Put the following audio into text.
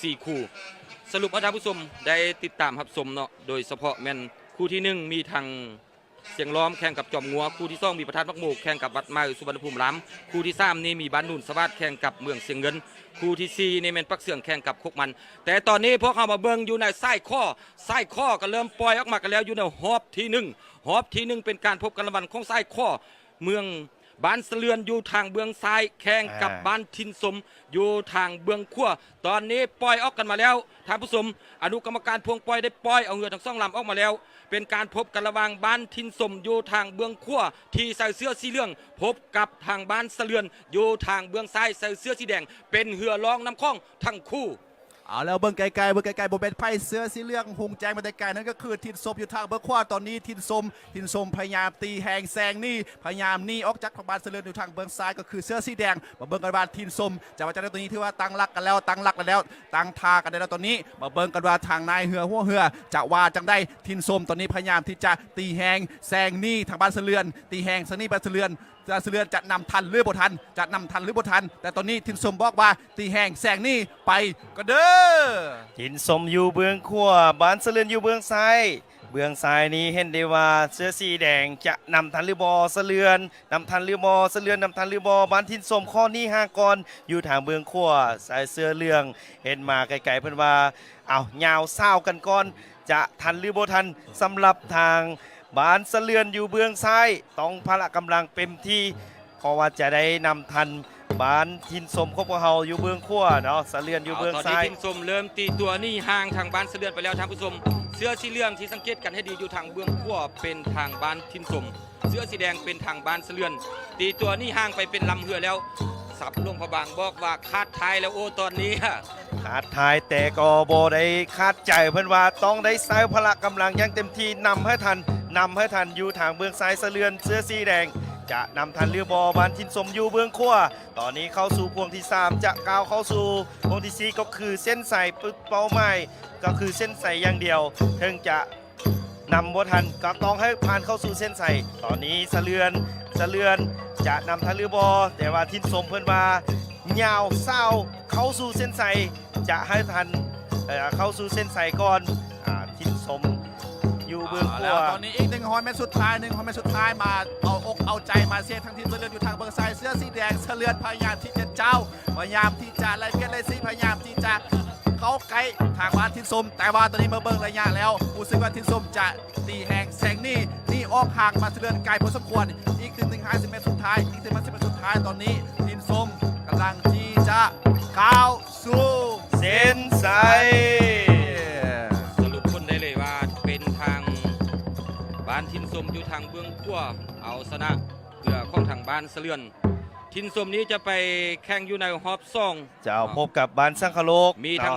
ສີ່ຄູ່ ສະຫຼຸບໃຫ້ທ່ານຜູ້ຊົມໄດ້ຕິດຕາມຮັບຊົມເນາະ, ໂດຍສະເພາະແມ່ນຄູ່ທີໜຶ່ງ ມີທັງ ຊຽງລ້ອມແຂ່ງກັບຈອມງົວ, ຄູ່ທີສອງ ມີປະທາດໝາກໂມກແຂ່ງກັບວັດໃໝ່ສຸວັນນະພູມລາມ, ຄູ່ທີສາມນີ້ມີບ້ານໜູນສະຫວາດແຂ່ງກັບເມືອງຊຽງເງິນ, ຄູ່ທີສີ່ນີ້ແມ່ນປາກເຊືອງແຂ່ງກັບຄົກມັນ. ແຕ່ຕອນນີ້ພວກເຮົາມາເບິ່ງຢູ່ໃນຊາຍຂໍ, ຊາຍຂໍກໍເລີ່ມປ່ອຍອອກມາກັນແລ້ວ ຢູ່ໃນຮອບທີໜຶ່ງ. ຮອບທີໜຶ່ງເປັນການພົບກັນລະຫວ່າງຂອງຊາຍຂໍ ເມືອງ ບ້ານສະເລື່ອນຢູ່ທາງເບື້ອງຊ້າຍ ແຂ່ງກັບ ອ່າ ບ້ານຖິ່ນສົມຢູ່ທາງເບື້ອງຂວາ. ຕອນນີ້ປ່ອຍອອກກັນມາແລ້ວ ທ່ານຜູ້ຊົມ, ອະນຸກຳມະການພວງປ່ອຍໄດ້ປ່ອຍເອົາເຮືອທັງສອງລຳອອກມາແລ້ວ. ເປັນການພົບກັນລະຫວ່າງບ້ານຖິ່ນສົມຢູ່ທາງເບື້ອງຂວາ ທີ່ໃສ່ເສື້ອສີເຫຼືອງ ພົບກັບທາງບ້ານສະເລື່ອນຢູ່ທາງເບື້ອງຊ້າຍ ໃສ່ເສື້ອສີແດງ ເປັນເຮືອລ່ອງນ້ຳຂອງທັງຄູ່. ເອົາແລ້ວ ເບິ່ງໄກໆ ເບິ່ງໄກໆ ບໍ່ແມ່ນໃຜ ເສື້ອສີເຫຼືອງຮຸ່ງແຈ້ງມາແຕ່ໄກ ນັ້ນກໍຄືຖິ່ນສົມຢູ່ທາງເບື້ອງຂວາ. ຕອນນີ້ຖິ່ນສົມ ຖິ່ນສົມພະຍາຍາມຕີແຮງແຊງໜີ ພະຍາຍາມໜີອອກຈາກທາງບ້ານສະເລື່ອນຢູ່ທາງເບື້ອງຊ້າຍ ກໍຄືເສື້ອສີແດງ. ມາເບິ່ງກັນວ່າຖິ່ນສົມຈະວ່າຈັ່ງໃດ. ຕອນນີ້ຖືວ່າຕັ້ງຫຼັກກັນແລ້ວ ຕັ້ງຫຼັກກັນແລ້ວ ຕັ້ງທ່າກັນໄດ້ແລ້ວ. ຕອນນີ້ມາເບິ່ງກັນວ່າທາງນາຍເຮືອ ຫົວເຮືອ ຈະວ່າຈັ່ງໃດ. ຖິ່ນສົມຕອນນີ້ພະຍາຍາມທີ່ຈະຕີແຮງແຊງໜີທາງບ້ານສະເລື່ອນ ຕີແຮງແຊງໜີບ້ານສະເລື່ອນ ບ້ານສະເລື່ອນຈະນຳທັນຫຼືບໍ່ທັນ ຈະນຳທັນຫຼືບໍ່ທັນ. ແຕ່ຕອນນີ້ຖິ່ນສົມບອກວ່າ ຕີແຮງແຊງໜີໄປກ່ອນເດີ. ຖິ່ນສົມຢູ່ເບື້ອງຂວາ ບ້ານສະເລື່ອນຢູ່ເບື້ອງຊ້າຍ. ເບື້ອງຊ້າຍນີ້ເຫັນໄດ້ວ່າເສື້ອສີແດງຈະນຳທັນຫຼືບໍ່ ສະເລື່ອນນຳທັນຫຼືບໍ່ ສະເລື່ອນນຳທັນຫຼືບໍ່. ບ້ານຖິ່ນສົມຂໍໜີຫ່າງກ່ອນ ຢູ່ທາງເບື້ອງຂວາ ໃສ່ເສື້ອເຫຼືອງ ເຫັນມາໄກໆ ເພິ່ນວ່າ ເອົາ ຍາວຊາວກັນກ່ອນ ຈະທັນຫຼືບໍ່ທັນ. ສຳລັບທາງບ້ານສະເລື່ອນຢູ່ເບື້ອງຊ້າຍ ຕ້ອງພະລະກຳລັງເຕັມທີ່ ເພາະວ່າຈະໄດ້ນຳທັນບ້ານຖິ່ນສົມຂອງພວກເຮົາຢູ່ເບື້ອງຂວາເນາະ ສະເລື່ອນຢູ່ເບື້ອງຊ້າຍ. ເອົາ ຕອນນີ້ຖິ່ນສົມເລີ່ມຕີຕົວໜີຫ່າງທາງບ້ານສະເລື່ອນໄປແລ້ວ ທ່ານຜູ້ຊົມ. ເສື້ອສີເຫຼືອງທີ່ສັງເກດກັນໃຫ້ດີຢູ່ທາງເບື້ອງຂວາ ເປັນທາງບ້ານຖິ່ນສົມ, ເສື້ອສີແດງເປັນທາງບ້ານສະເລື່ອນ. ຕີຕົວໜີຫ່າງໄປເປັນລຳເຮືອແລ້ວ. ສັບຫຼວງພະບາງບອກວ່າຂາດທ້າຍແລ້ວ ໂອ້ ຕອນນີ້ ຂາດທ້າຍ ແຕ່ກໍບໍ່ໄດ້ຂາດໃຈ ເພິ່ນວ່າຕ້ອງໄດ້ໃຊ້ພະລະກຳລັງຢ່າງເຕັມທີ່ ນຳໃຫ້ທັນ ນຳໃຫ້ທັນ. ຢູ່ທາງເບື້ອງຊ້າຍສະເລື່ອນ ເສື້ອສີແດງຈະນຳທັນຫຼືບໍ່. ບ້ານຖິ່ນສົມຢູ່ເບື້ອງຂວາ ຕອນນີ້ເຂົ້າສູ່ພວງທີສາມ ຈະກ້າວເຂົ້າສູ່ພວງທີສີ່ ກໍຄືເສັ້ນໄຊ. ເປົ້າໝາຍກໍຄືເສັ້ນໄຊຢ່າງດຽວ ເຖິງຈະ ນຳບໍ່ທັນ ກໍຕ້ອງໃຫ້ຜ່ານເຂົ້າສູ່ເສັ້ນໄຊ. ຕອນນີ້ສະເລື່ອນ ສະເລື່ອນຈະນຳທັນຫຼືບໍ່ ແຕ່ວ່າຖິ່ນສົມເພິ່ນວ່າຍາວຊາວເຂົ້າສູ່ເສັ້ນໄຊ ຈະໃຫ້ທັນ ເອີ ເຂົ້າສູ່ເສັ້ນໄຊກ່ອນ. ອ່າ ຖິ່ນສົມຢູ່ເບື້ອງຂວາ ເອົາແລ້ວ ຕອນນີ້ອີກໜຶ່ງຮ້ອຍແມັດສຸດທ້າຍ ໜຶ່ງຮ້ອຍແມັດສຸດທ້າຍ ມາເອົາອົກເອົາໃຈມາເຊຍທາງທີມສະເລື່ອນຢູ່ທາງເບື້ອງຊ້າຍ. ເສື້ອສີແດງສະເລື່ອນພະຍາຍາມທີ່ຈະເຈົ້າ ພະຍາຍາມທີ່ຈະໄລ່ບຽດໄລ່ສີ ພະຍາຍາມທີ່ຈະເຂົ້າໃກ້ທາງບ້ານຖິ່ນສົມ. ແຕ່ວ່າຕອນນີ້ມາເບິ່ງໄລຍະແລ້ວ ຮູ້ສຶກວ່າຖິ່ນສົມຈະຕີແຮງແຊງໜີ ໜີອອກຫ່າງມາສະເລື່ອນໄກພໍສົມຄວນ. ອີກເຖິງໜຶ່ງຮ້ອຍຫ້າສິບແມັດສຸດທ້າຍ ອີກເຖິງຫ້າສິບແມັດສຸດທ້າຍ ຕອນນີ້ຖິ່ນສົມກຳລັງທີ່ຈະກ້າວສູ່ເສັ້ນໄຊ. ສະຫຼຸບຜົນໄດ້ເລີຍວ່າເປັນທາງບ້ານຖິ່ນສົມຢູ່ທາງເບື້ອງຂວາ ເອົາຊະນະເຮືອຂອງທາງບ້ານສະເລື່ອນ. ຖິ່ນສົມນີ້ຈະໄປແຂ່ງຢູ່ໃນຮອບສອງ ເຈົ້າ ເນາະ ພົບກັບບ້ານສັງຄະໂລກ ມີທັງ